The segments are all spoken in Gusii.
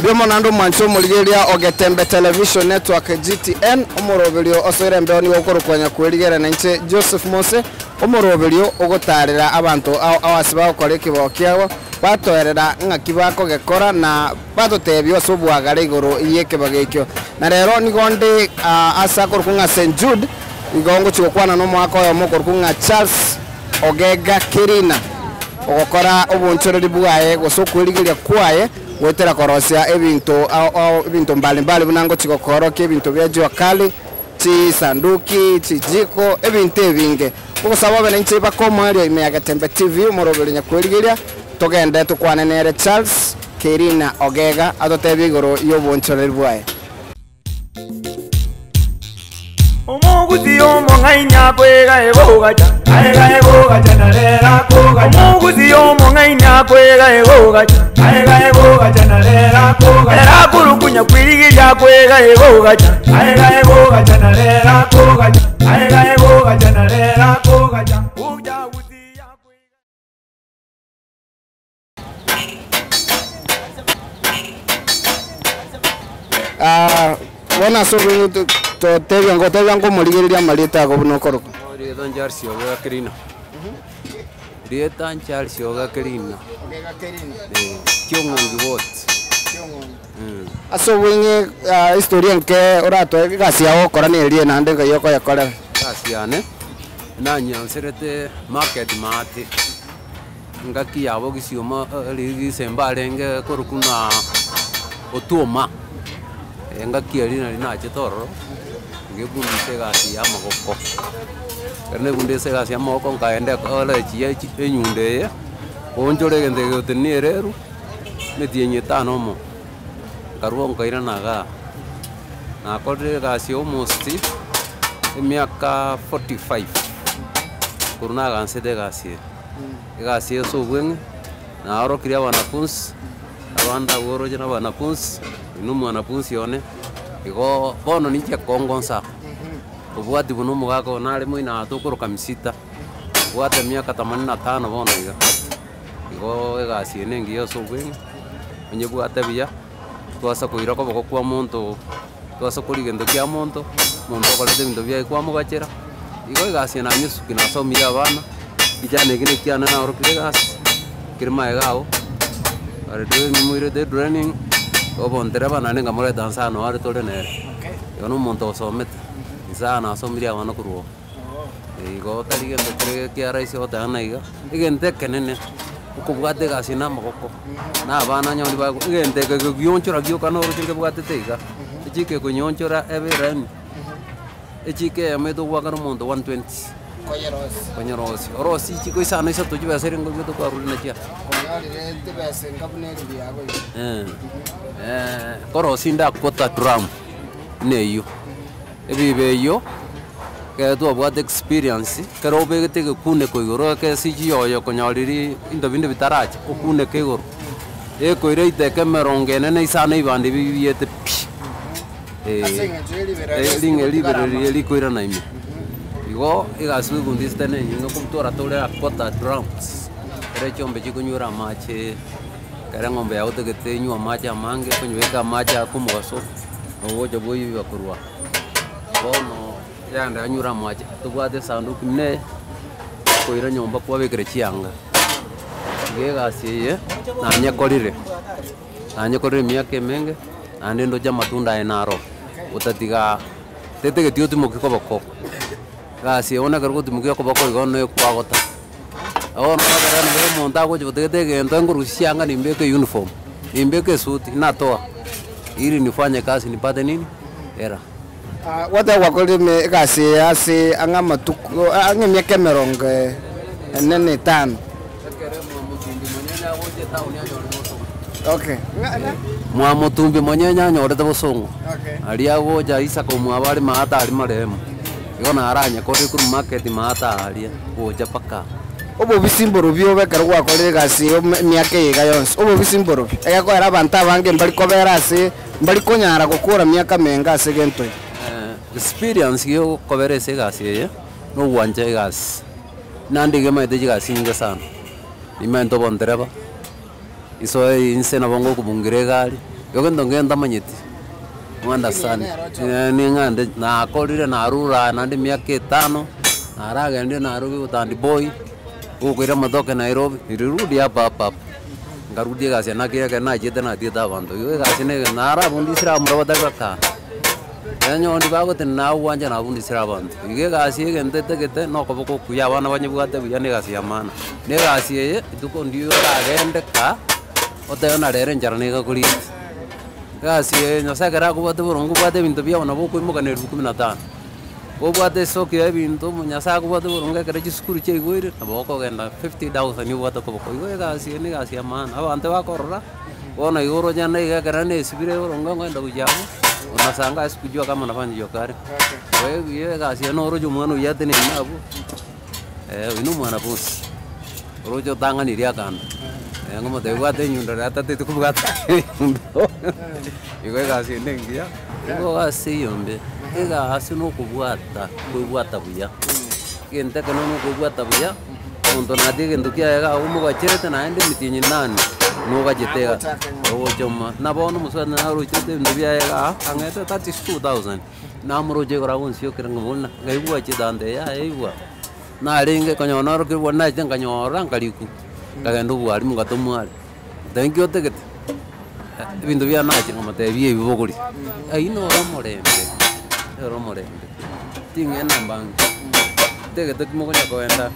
Mbuya mono naende omwanche omorigereria o Getembe Television Network, GTN, omoroberio osoire embeo nigo okorokwa Nyakwerigereria na inche Joseph Mose, omoroberio ogotaarera abanto ao ao ase bagokora ekebao kiabo, batoerera ng'aki bakogekora na batotebia ase oboagare igoro y'ekebago ekio. Na rero nigo nde ase akorokwa ng'a St Jude, igo ngochia gokwana nomoaka oyomo okorokwa ng'a Charles Ogega Kerina, ogokora obonchoreri bwaye gose okwerigeria kwaye goetera korosia ebinto ao ao ebinto mbali mbali buna ngochia gokoorokia ebinto bia jua kali, chisanduki, chijiko, ebinto ebinge. Ogosaba obe nainche baka omoerio ime ya Getembe TV, omoroberi nyakwerigeria, togende tokwane nere Charles Kerina Ogega atotebie igoro y'obonchoreri bwaye. Omogusi omong'aini akwega egogacha, aega egogacha na rero akogacha. Omogusi omong'aini akwega egogacha, aega egogacha na rero akogacha. Ere akorukunya kwirigiria akwega egogacha, aega egogacha na rero akogacha, aega egogacha na rero akogacha. Ochagusi akwega. Bono ase obong'u totebia ngotebia nkomorigereria amarieta ago buna okorokwa. Erieta Charles Oga Kerina, erieta Charles Oga Kerina, eh, Kiong'ongi ward. Ase obong'e history enke oratoe egasi yago ogokora neria naende ngai okoyekorera. Egasi yane, nanyanserete market maate. Engaki yabo gisioma rigisemba arenge korokwa ng'a otuoma, engaki eria nari nachete ororo, ngebundisa egasi ya amagoko. Ekero naebundisa egasi ya amagoko nkaenda ecollege ya echi enyundo eye, koonchora egento eke gotenenia ereru, emetienyi etano omo, nkarwa nkairana igaa. Nakorire egasi almost emiaka 45, korwa nagansete egasi eye. Egasi eye ase obweng'e, naorokirie abanafunsi, abande abwo oroche na abanafunsi, oyio na omwanafunsi one, igo bono ninche kongonsa, obwati buna omogaka oyo nare moino aa tokoroka misita, obwate emiaka themanini na tano bono iga, igo egasi eye na engiya ase obweng'e, onyebwate buya, twasa koira koboko kwa omonto, twasa koria egento kia omonto, omonto okoreta ebinto biaye kwamogachera, igo egasi eye nanyesuki nasomire abana, ekichana eke na ekiane naorokire egasi, kere magega abwo, are doing moirete etraining, obontereba naende nkamoreta nse aa noo are tore nere, igo na omonto osomete, nse aa nasomirie abana korwa oo. Igo tari gento kere kia rahisi goteba ng'a iga, egento ekenene, okobwata egasi na amagoko, na abana onye baria bago egento eke gekogionchora gioka noroche nkebwatete iga, echiko ekonyionchora ebe eraini, echiko eyemo etogwakana omonto 120, Konyerosia. konyerosia, orosie chiko isano isato chibesa ere ngoigwete kwarure nachio aa. Konyorire chibesa enga buna eribu yago iga. Korosia inde aqua drum, buna eywo. Ebibe eyio, ekero twabwate experience, ekero obegete egekuneko igoro ekesi chiyoyo okonyora binto binde bitaracha, okuneke igoro, ekoira eteka emerongo ene na isano ebibande ebi biete pi, Ase eng'encho ye riberera eh, riaye ring'e rigotigara riberera riria amache. rikoirana ime. Igo egasi bwebundisete na enyinga kobutwara tore aqua drums, ekero chiombe chikonywera amache. Ekero eng'ombe yago otagete enywe amache amange, okonyebeka amache aya komogaso, ogocha bwoyia korwa bono yagenda yanywera amache, tobwate esanduku buna eye, okoira nyomba kwabekera chianga. Iga egasi eye, nanyekorire, nanyekorire emiaka emenge, naende ndoche amatunda aye naro, otatiga tetageti otimokia koboko, egasi eye bono ekero ogotimokia okoboko igo nekwagota. Bono ekero nabo omonto agocha gotagete egento nkorusia chianga nimbeke uniform, nimbeke esuti, natoa ili nifanye kazi nipate nini? Hela. Gwateba gwakorire ime egasi eye ase ang'e amatuko ang'e emiaka emerongo ene na etano. Ekero mwamotumbi monyenye agocha etaoni anyorete bosongo. Okay. Ng'a ng'a. Mwamotumbi monyenye anyorete bosongo. Okay. Aria agocha Isaka omwabo are maate aria marehemu. Igo naranyekore korwa market maate aria gocha mpaka. Obobisi mborobio obe ekero gwakorire egasi eye emiaka eye iga yonsi, obobisi mborobio, egekoera abanto abange mbari kobera ase, mbari konyara gokora miaka menge ase egento eke. Experience yokobera ase egasi eye, na ogwancha egasi, naende iga emanyete chigasi chinyinge sana, nimanyete obontereba, isoe inse nabo ngokobungera egari. Igo gento nkere ntamanyeti, mw'understand, ning'ande nakorire narure aa naende emiaka etano, naragendire Nairobi gotandi boy, gokoira amatoke Nairobi, nilirudi hapa hapa hapa, nkarudia egasi eye naki ekero nachiete natiete abanto. Igo egasi na egento narabundisire abamura batari bakana, onye onde bagotenena naye ogwancha nabundisire abanto. Igo egasi egento etagete na okoboko okuya abana banyebwate buya na egasi ya maana. Na egasi eye, rituko ndiyo oragende ka. Otebe ng'a rero enchara nigo ekoriete. Egasi eye Nyasaye ekero akobwate boronge obwate ebinto biago nabo okoimoka na elfu kumi na tano. Obwate estock ya ebinto omo Nyasaye akobwate boronge ekero chisukuru chiaigoire, nabo okogenda 50,000 obwate koboko. Igo egasi eye na egasi ya maana, abanto bakorora, bono igo oroche naende iga ekero nesibire boronge nkoenda gochia abwo, unashangaa sikujua kama nafanya jua kali. Kwa hiyo egasi eye noroche omwana oyio atenene abwo. Oyio na omwanafunsi, oroche otang'anirie akando, ng'omotebia bwata enyundo riria atateti kobwata enyundo, igo egasi eye nengiya. Igo ase eyombe, egasi na okobwata, koebwata buya, egento ekero na okobwata buya, omonto natie egento kiaye iga abwo omogacherete naende emetienyi nane, nogachete iga, ogochoma. Na bono omosubati narochete ebinto biaye igaa, ang'ete 32,000. Namoroche igoro agonsiokera ng'a buna ngaigwa chidanda eye yaye igwa, narenge konyora narokigwa nache nkanyora nkarikwa, nkagenda obwarimu ngatomwa are, ngateba nki otagete? Ebinto biane nache nkamotebia ebi bogori, aywo noro omorembe, noro omorembe, ting'enda mbange, ntagete ki mokonya kogenda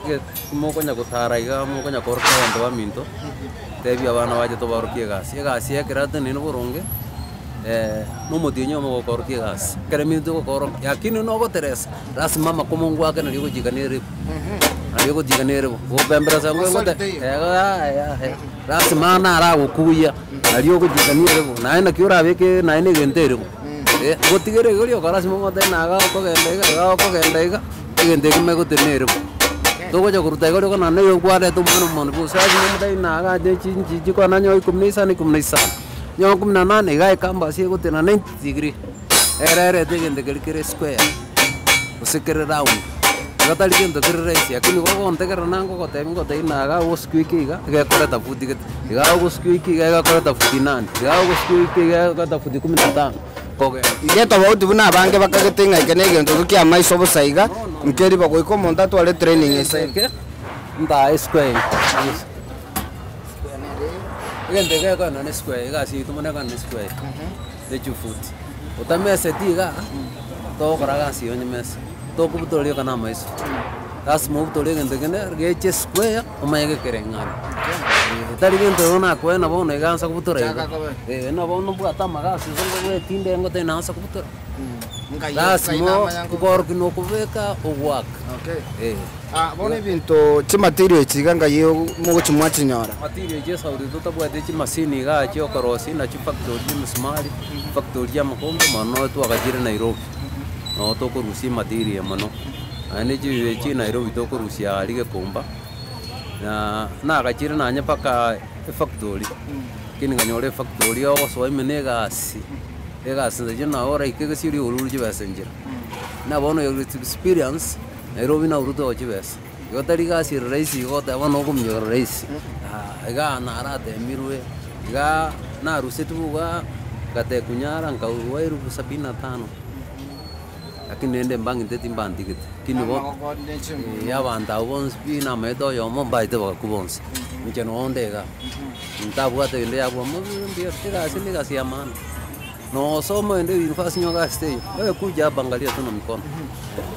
ge mokonya gotara igaa mokonya korokia abanto baminto, ntebie abana bache tobarokie egasi, egasi ekero atenene boronge. Na omotienyi oyomo gokorokia egasi, ekero eminto egokorokia, lakini nogoteresa, lasima amakomo ngwake nario ogochika nere bo, nario ogochika nere bo, gopemberesa ngwe ngote yaya lasima naragokuya, nario ogochika nere bo, naye naki orabeke naye na egento ere bo, gotigera igo rioka lasima omotebi naga okogenda iga, iga okogenda iga, egento ekio megotenena ere bo. Togocha koruta igo rioka naende igo kwareta omwana omone bosa lasima omotebi naga ache chinchi chikwana nyowe ikomi na isano ikomi na isano. Nyowe kumi na nane iga ecampus egotena 90 degree, ere erete egento keria kere square, gose kere round, igo tari gento kere rahisi lakini igo ogontegerera nango ogotebia ngotebia ng'a iga ogosukwa eke iga, egekoreta futi gete, iga ogosukwa eke iga egekoreta futi nane, iga ogosukwa eke iga egekoreta futi kumi na tano, kogenda. Iga etofauti buna abange bakagete ng'a eke negento kia amaiso bosa iga, nkeri bagoika omonto atware training ase. Eke, ntae square eye. Egento eke gekogenda ne square, egasi yaito mono ekogenda ne square, ne chifuti. Otameseti igaa, togokora gasi onye mesa, tokobutora rioka na amaiso, lasima obutore egento kende geche square, omanye gekereng'ana. Tari gento igo nakoena bono iga ansa kobutora iga, eh na bono mbwate amagasi gose mbwetinde ngotebi naansa kobutora. Lasima okorokia na okobeka ogwaka, eh. Bono ebinto chimaterial echi iga ngai mogochi mwachinyora. Material echi esauri totabwati chimasini igaa chiokorosia na chifactory chia emisumari, chifactory chia amakombe mono twagachire Nairobi, noo tokorusia ematerial mono. Naende chibi echi Nairobi tokorusia aria Gikomba, na nagachire nonye mpaka efactory, lakini nkanyora efactory ogosoa ime na egasi, egasi inche nabo oraike gose oria orure chibesa nchera. Buna bono experience. Nairobi naurute oo chibesa, igo tari gasi ere rahisi igo goteba bono okominyokera rahisi, igaa naratemirwe, igaa narusetie igaa, ngatekunyara nkaurwa elfu sabini na tano, lakini rende mbang'ite timbantigete, lakini bo abanto abwo bonsi pi namaete oyomo mbaete bagakwa bonsi, inche noo onde igaa, ntabwate kende yabwo mbuya egasi na egasi ya maana. Nosoma ende university onye gasi teiyo, wewe kuja hapa angalia tu na mikono.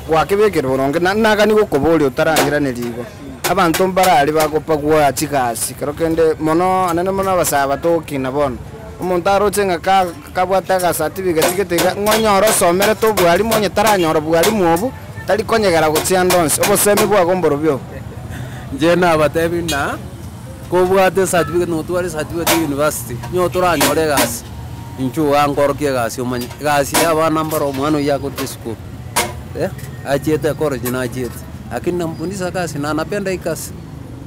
Gwakebekire boronge, na nagani gokoboria otarang'iraneria igo. Abanto mbarari bagopagwa chigasi kero kende mono anene mono abasae batogokina bono. Omonto aroche ng'a ka kabwate agacertificate gete iga, ng'a onyore osomerete obwalimu onye taranyora bwalimu obwo, tari konyegera gochia ande onsi. Obosemi bwago mborobio obo. Inche nabatebi ng'a, kobwate ecertificate notware ecertificate ya university, onye toranyore egasi. Inchuo iga nkorokia egasi omanye, egasi ya abana mbaro omwana oyio akorwa esukuru, eh, achiete ecollege nachiete, lakini namfundisha gasi na anapenda hii kasi,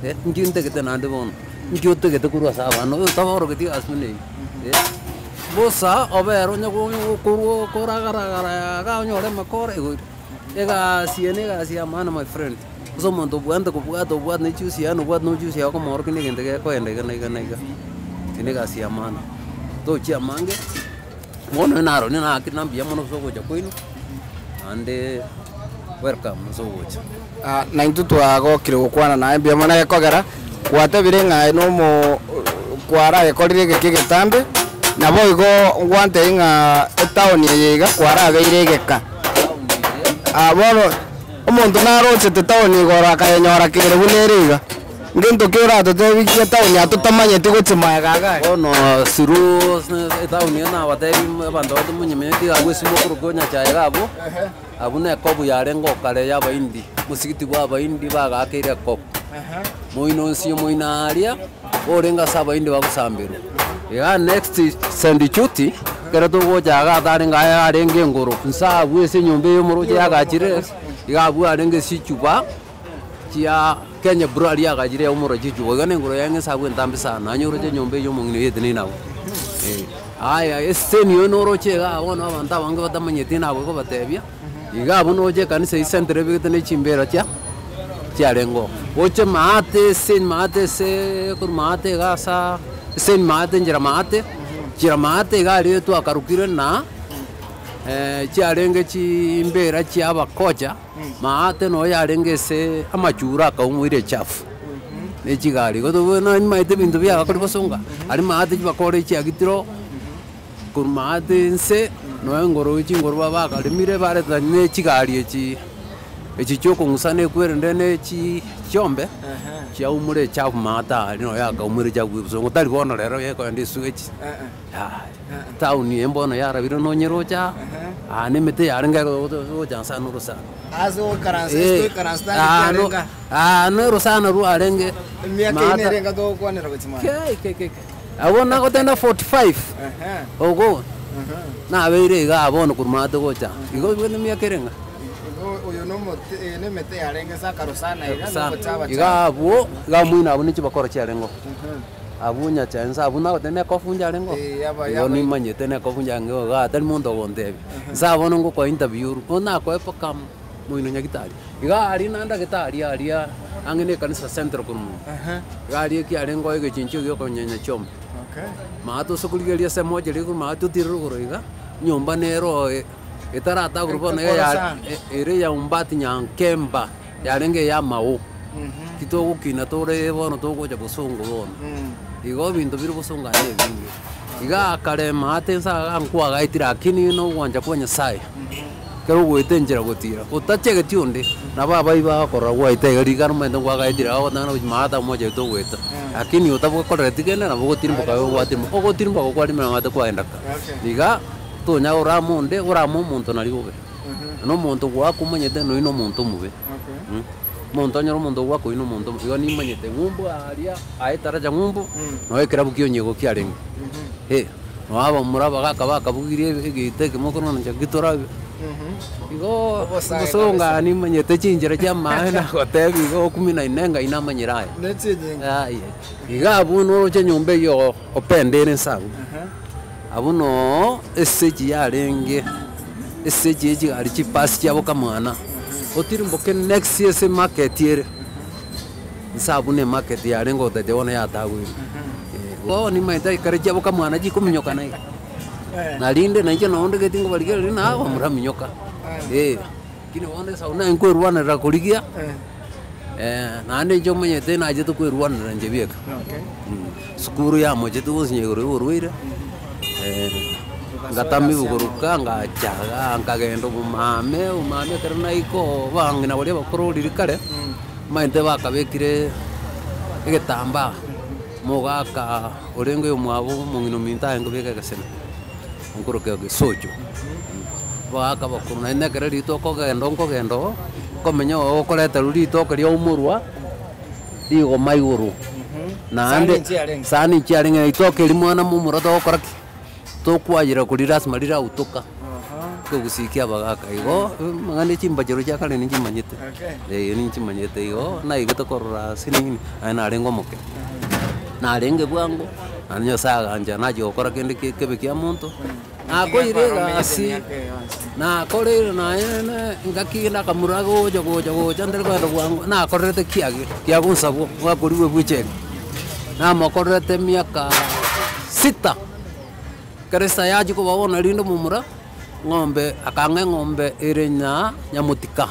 eh, inki ntagete naende bono, inki otagete korwa ase abana oyo otabaorogeti egasi buna eyio, eh. Bosa obere onye korwa koragaragara iga onyore amakora igo ere, egasi eye na egasi ya maana my friend, ase omonto obwate kobwata obwate ne chiusi yaye na obwate na ojusi yaye okomorokia na egento gekoenda iga na iga na iga, eye na egasi ya maana. Tochia amange, bono narorire naakire na mbuya mono ase ogocha kwaino, naende welcome ase ogocha. Na intwe twagokire gokwana naye mbuya mono egekogera gwatebire ng'a aye nomo kwaragekorire egeka egetambe, naboigo ngwantebie ng'a etown eye iga kwarabeire egeka. Bono omonto narochete town igoro akayenyora kere buna ere iga, ngento ki oratotebi ki etown aa totamanyeti gochia magega iga aria? Bono through etown eye nabatebi abanto baito monyemenyeti iga abwo esimo okorokwa onyachae iga abwo. Abwo nekobu yarenge okare y'Abaindi, omosigiti bw'Abaindi bagaakeire ekobu. Moino onsi omoino aaria, orenge ase Abaindi bagosamberwa. Igaa next St. Jude, ekero togocha igaa tarenge aya arenge engoro, inse abwo ase enyomba eye omoroche yagachire, iga abwo arenge chichuba chia Kenya Brewery yagachire yaumorwa chichuba, iga na engoro yaye ng'a ase abwo entambe sana, nonye oroche enyomba eywo omong'ina oyio eteneine abwo. Aya eseni oyo noroche igaa bono abanto abange batamanyeti nabo okobatebia, iga abwo noche ekanisa eywo centre ebegete ne chimbera chia chiarenge oo. Oche maate eseni maate eseee korwa maate iga asaa eseni maate enchera maate, nchera maate iga aria twakarokire na chiarenge chimbera chia abakocha. Maate noyo yarenge ase amachura akaumwa echafu, ne chigari. Igo tobe nimaete ebinto biagakori bosonga, aria maate chibakore chiagitire oo, korwa maate nse, nonya engoro chingoro bakaremire bareta ne chigari echi, echi chia okong'usa na ekwerende na echi chiombe, chiaumora echafu maate aria nonya akaumora echafu bosongo tari bono rero ekoenda esweti. Etaoni eye mbono yarabire nonyeroche aa, aa na emete yarenge gocha nse aa na orosana. Ase goikaransa, ase toikaransa tari Aa no kiarenge aa. aa na orosana rwarenge Emiaka eye maata nere enga togokwanera gochia mambia. Kei kei kei kei. Abwo nagotenda 45 ogo nabeire igaa bono korwa maate gocha aa. Igo obwate emiaka ere ng'a? Igo oyo nomote eye nemete yarenge ase akarosana iga Sana. nogochaba Iga chaba. abwo, iga moino abwo nechibakora chiarenge oo. Abwo nyachae inse abwo nagoteba nekofunja arenge oo, Eh, yaba- igo yaba- nimanyete nekofunja arenge oo igaa tari monto ogontebia. Inse abwo bono ngokoa interview oro, bono nakoe mpaka moino nyagitari. Iga aria naende daktari aria ang'e na ekanisa central korwa moino, iga aria ekiarenge oo egechinchio gia okonyenya chiombe. Okay. Maate ase okorigereria ase emocheri korwa maate otire rogoro iga, nyomba nere oo etaratagorwa bono Ekero eya sana. ere ya umbati nyankemba. Yarenge ey'amao, titogokina tore bono togocha bosongo bono. Igo ebinto bire bosongo aye nebinge. Iga kare maate nsa iga nkwagaetire lakini na ogwancha kwa Nyasaye, ekero ogoeta enchera gotira, otachegeti onde, nabo abaibwi bagokorora gwaeta iga riga omanyete nkwagaetire bagotanga gochia maate amo ochagete ogoeta. Lakini otabokorereti kende nabo ogotirimboka aye ogwatimboka, ogotirimboka kwarimera maate kwaenda ka. Iga, tonya orame onde, orame omonto nario bobe. Na omonto goaka omanyete nonya na omonto omobe, omonto onyore omonto ogoaka oyio na omonto omobe, igo nimanyete ng'umbu aria aye etaracha ng'umbu, nonya ekerabu kia onyigo kiarenge, eh, nonya abamura abagaka bakabugirie egeita ekemo korwa nonye gitorabe. Igo Obosae obosongo kabisa. aa nimanyete chinchera chia amaene nagotebia igo okumi na ine ngai namanyire aya. Ne chinyinga. Aye, iga abwo noroche enyomba eywo opende ere nse abwo. Abwo noo esegi yarenge, esegi ye chigari chipasi chiabo kamwana, otirimboke next ase emarket ere, inse abwo na emarket yarenge ogotetia bono yatagoirwe. Bono nimanyete ekero chiabo kamwana chikominyokana iga, narinde nainche nonye ndegeti nkobarigereria naye bamuraminyoka, eh. Lakini bono esau naye nkwerwanerera korigia, naende inche omanyete nachete kwerwanerera inche bieka. Sukuru yamochete gonsinya igoro ya oborwaire, ngatama ibuguruka ngacha igaa nkagenda obomame obomame ekero naika oo abang'ina baria abakoro riria kare, omanyete bakabekire egetambaa, omogaka orenge oyomwabo omong'ina ominto aye nkobeka egesena. Nkorokia gesocho, abagaka abakoro naende ekero ritoke okogenda nkogenda oo, okomenya oo okoreta riria ritoke riaumorwa, rigoma igoro, naende Sahani nchiarenge? sahani nchiarenge na ritoke erio mwana momura togokora ki? Tokwayera koria lasima rirautoka, ekegusii kia abagaka igo, amang'ana ya chimbachero chia kare ninchimanyete, Okay. eh ninchimanyete igo, naigete korora ase nini, naye narenge omoke. Narenge bwango, naende Nyasaye agancha nachia gokora kende ke kebe kia monto, nakoire egasi, nakoreire nayeene engaki ende akamura gocha gocha gocha ntari kogenda bwango, nakorerete kiage kiagonsabwa gwakorigwe bwecheni, namokorerete emiaka sita. Ekero esaa yachia koba bono rinde omomura, ng'ombe akang'a eng'ombe ere nyaa nyamotika,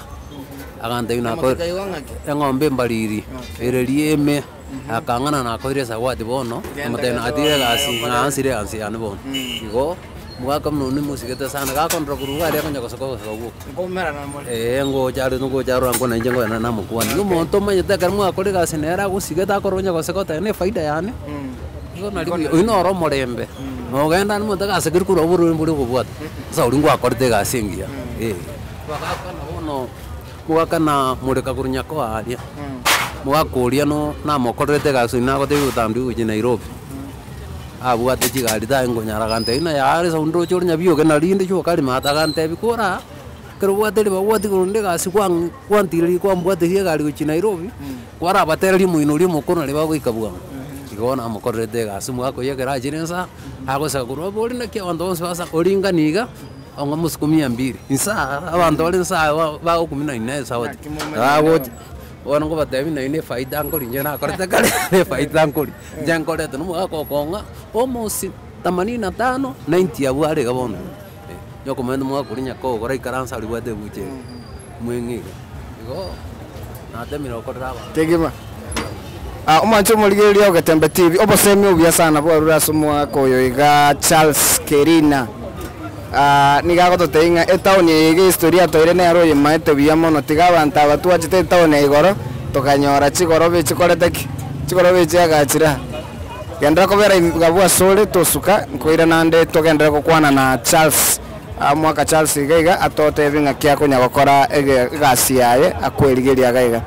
agantebia Nyamotika nakoire igo ng'aki? eng'ombe embariri, ere rieme, akang'ana nakoire esawadi bono, Genda nkamotebia genda natigire bono egasi okore. ng'ansire egasi yane bono. Igo, omogaka buna oyio nimosigete sana, gakondora korwa iga aria akonya gosoka ogosoka gwoka. Nkoumerana more. Eeh ngocha are ngocha arora nkwana inche nkoenda namokwania. Igo omonto omanyete ekero mwakora egasi nere agosigete akore onye goseka oteba ne efaida yane, igo nari buya, oyio noro omorembe, nogenda ande omonto agasekerwe korwa abwo borwaire mbori okobwata, sasa oria ngwakorete egasi engiya eh. Bagakana bono, mogakana moreka korwa nyakoa aria, mogaka oria no namokorerete egasi oyio nagotebia obotambe gochia Nairobi. Abwate chigari taye nkonyara agantebia ng'a yaya ase onde oche ore nyabioge na rinde chioka rimata agantebia kora ekero obwate ribaga gwatiga onde egasi kwang kwantireria kwambwateria egari gochia Nairobi, kwarabatereria omoino oria omokoro naria bagoika bwango. Igo bono namokorerete egasi omogaka oyio ekero achire nsa, agoseka korwa abwo ore naki abanto bonsi basa oringani iga, ong'e mosiko mia mbili, nsa abanto bare nsa aa bagokumi na ine esauti, Naki momanyete bagocha, bono nkobatebia nainwe na efaida nkori inche nakorete kare, na efaida nkori. Inche nkorete nomogaka okong'a almost themanini na tano, ninety abwo are iga bono. Onye okomanyete omogaka oria nyakogo oraikaranse aria obwate ebucha eye, mweng'e iga. Igo natemire gokorera abanto. Kegima. Ah, omwanche omorigereria o Getembe TV, obosemi obuya sana bwarure ase omogaka oyo iga Charles Kerina. Ah, nigo agototebia ng'a etown eye iga ehistory atoire nere oyemaete buya mono, tiga abanto aba twachete etown ya igoro, tokanyora chigoroba echikorete ki? Chigoroba echi chiagachire aa. Genderera kobera abwo asore tosuka, nkoirana ande togenderere gokwana na Charles, omwaka Charles iga iga atotebie ng'aki akonya gokora ege egasi yaye akwerigeria iga iga.